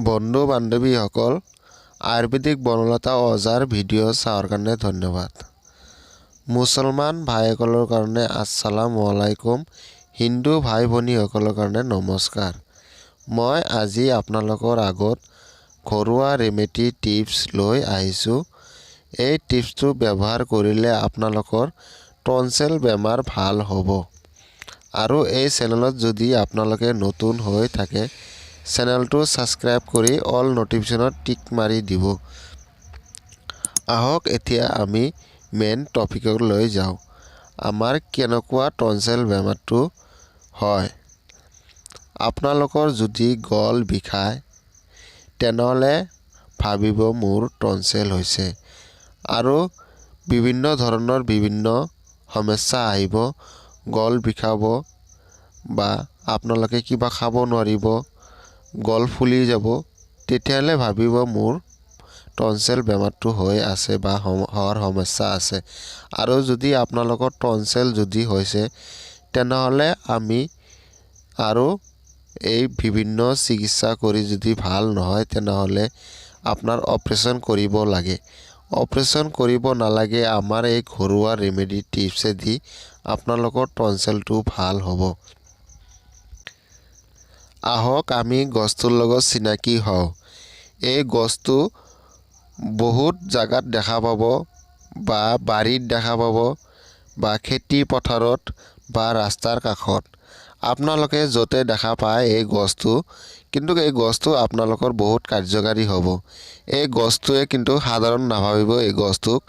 বন্ধু বান্ধৱীসকল, আয়ুৰ্বেদিক বনলতা ওজাৰ ভিডিঅ' চোৱাৰ কাৰণে ধন্যবাদ। মুছলমান ভাইসকলৰ কাৰণে আসসালামু আলাইকুম, হিন্দু ভাই ভনীসকলৰ কাৰণে নমস্কাৰ। মই আজি আপোনালোকৰ আগত ঘৰুৱা ৰেমেডি টিপছ লৈ আহিছোঁ। এই টিপছটো ব্যৱহাৰ কৰিলে আপোনালোকৰ টনচিল বেমাৰ ভাল হ'ব। আৰু এই চেনেলত যদি আপোনালোকে নতুন হৈ থাকে, চেনেলটো ছাবস্ক্ৰাইব কৰি অল ন'টিফিকেশ্যনত টিক মাৰি দিব। আহক, এতিয়া আমি মেইন টপিকলৈ যাওঁ। আমাৰ কেনেকুৱা টনচিল বেমাৰটো হয়? আপোনালোকৰ যদি গল বিষায়, তেনেহ'লে ভাবিব মোৰ টনচিল হৈছে। আৰু বিভিন্ন ধৰণৰ বিভিন্ন সমস্যা আহিব, গল বিষাব বা আপোনালোকে কিবা খাব নোৱাৰিব, গল ফুলি যাব, তেতিয়াহ'লে ভাবিব মোৰ টনচিল বেমাৰটো হৈ আছে বা হোৱাৰ সমস্যা আছে। আৰু যদি আপোনালোকৰ টনচিল যদি হৈছে, তেনেহ'লে আমি আৰু এই বিভিন্ন চিকিৎসা কৰি যদি ভাল নহয়, তেনেহ'লে আপোনাৰ অপাৰেশ্যন কৰিব লাগে। অপাৰেশ্যন কৰিব নালাগে, আমাৰ এই ঘৰুৱা ৰেমেডি টিপছেদি আপোনালোকৰ টনচিলটো ভাল হ'ব। আহক, আমি গছটোৰ লগত চিনাকি হওঁ। এই গছটো বহুত জাগাত দেখা পাব, বা বাৰীত দেখা পাব, বা খেতি পথাৰত, বা ৰাস্তাৰ কাষত। আপোনালোকে য'তে দেখা পায় এই গছটো, কিন্তু এই গছটো আপোনালোকৰ বহুত কাৰ্যকাৰী হ'ব। এই গছটোৱে কিন্তু সাধাৰণ নাভাবিব এই গছটোক,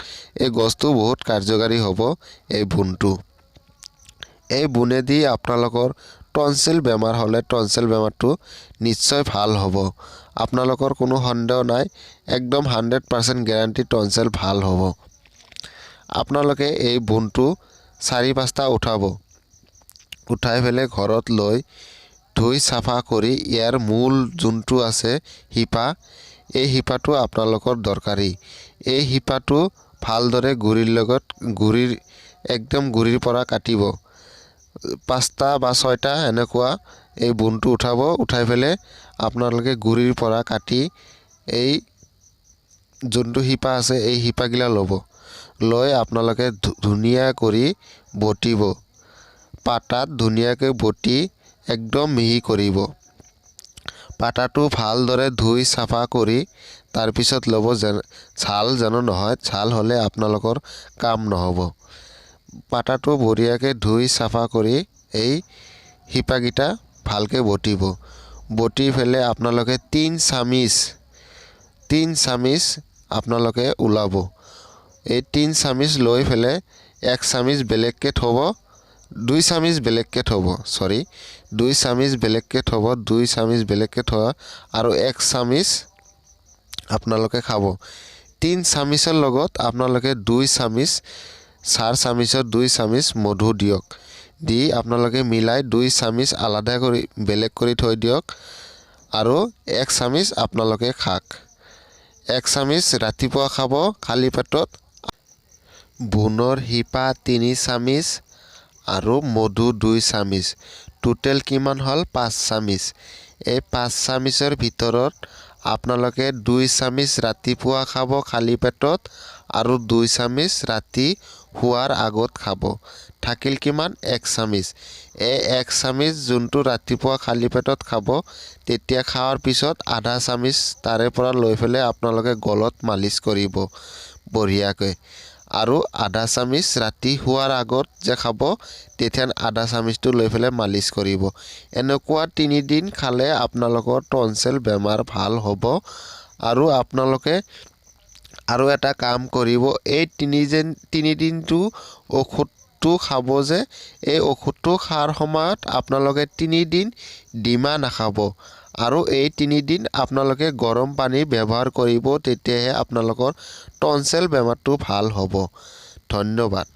এই গছটো বহুত কাৰ্যকাৰী হ'ব। এই বোনটো, এই বোনেদি আপোনালোকৰ টনচিল বেমাৰ হ'লে টনচিল বেমাৰটো নিশ্চয় ভাল হ'ব। আপোনালোকৰ কোনো সন্দেহ নাই, একদম 100% গেৰাণ্টি টনচিল ভাল হ'ব। আপোনালোকে এই বোনটো চাৰি পাঁচটা উঠাব, উঠাই পেলাই ঘৰত লৈ ধুই চাফা কৰি ইয়াৰ মূল যোনটো আছে শিপা, এই শিপাটো আপোনালোকৰ দৰকাৰী। এই শিপাটো ভালদৰে গুৰিৰ লগত, গুৰিৰ একদম গুৰিৰ পৰা কাটিব, পাঁচটা বা ছয়টা এনেকুৱা এই বোনটো উঠাব। উঠাই পেলাই আপোনালোকে গুৰিৰ পৰা কাটি এই যোনটো শিপা আছে, এই শিপাগিলা ল'ব। লৈ আপোনালোকে ধুনীয়া কৰি বটিব, পাতাত ধুনীয়াকৈ বটি একদম মিহি কৰিব। পাতাটো ভালদৰে ধুই চাফা কৰি তাৰপিছত ল'ব, যেন ছাল যেন নহয়, ছাল হ'লে আপোনালোকৰ কাম নহ'ব। পাতাটো বঢ়িয়াকৈ ধুই চাফা কৰি এই শিপাকেইটা ভালকৈ বটিব। বটি পেলাই আপোনালোকে 3 চামিচ, 3 চামিচ আপোনালোকে ওলাব। এই 3 চামিচ লৈ পেলাই 1 চামিচ বেলেগকৈ থ'ব, 2 চামিচ বেলেগকৈ থ'ব, চৰি, 2 চামিচ বেলেগকৈ থ'ব। 2 চামিচ বেলেগকৈ থোৱা আৰু 1 চামিচ আপোনালোকে খাব। 3 চামিচৰ লগত আপোনালোকে 2 চামিচ, চাহ চামিচৰ 2 চামিচ মধু দিয়ক। দি আপোনালোকে মিলাই 2 চামিচ আলাদা কৰি বেলেগ কৰি থৈ দিয়ক আৰু 1 চামিচ আপোনালোকে খাক। 1 চামিচ ৰাতিপুৱা খাব খালী পেটত। বোনৰ শিপা 3 চামিচ আৰু মধু 2 চামিচ, টোটেল কিমান হ'ল? 5 চামিচ। এই 5 চামিচৰ ভিতৰত আপোনালোকে 2 চামিচ ৰাতিপুৱা খাব খালী পেটত আৰু 2 চামিচ ৰাতি শোৱাৰ আগত খাব। থাকিল কিমান? 1 চামিচ। এই 1 চামিচ যোনটো ৰাতিপুৱা খালী পেটত খাব, তেতিয়া খোৱাৰ পিছত আধা চামিচ তাৰে পৰা লৈ পেলাই আপোনালোকে গলত মালিচ কৰিব বঢ়িয়াকৈ। আৰু আধা চামিচ ৰাতি শোৱাৰ আগত যে খাব, তেতিয়া আধা চামিচটো লৈ পেলাই মালিচ কৰিব। এনেকুৱা 3 দিন খালে আপোনালোকৰ টনচিল বেমাৰ ভাল হ'ব। আৰু আপোনালোকে আৰু এটা কাম কৰিব, এই তিনিদিনটো ঔষধটো খাব যে, এই ঔষধটো খোৱাৰ সময়ত আপোনালোকে 3 দিন ডিমা নাখাব আৰু এই 3 দিন আপোনালোকে গৰম পানী ব্যৱহাৰ কৰিব, তেতিয়াহে আপোনালোকৰ টনচিল বেমাৰটো ভাল হ'ব। ধন্যবাদ।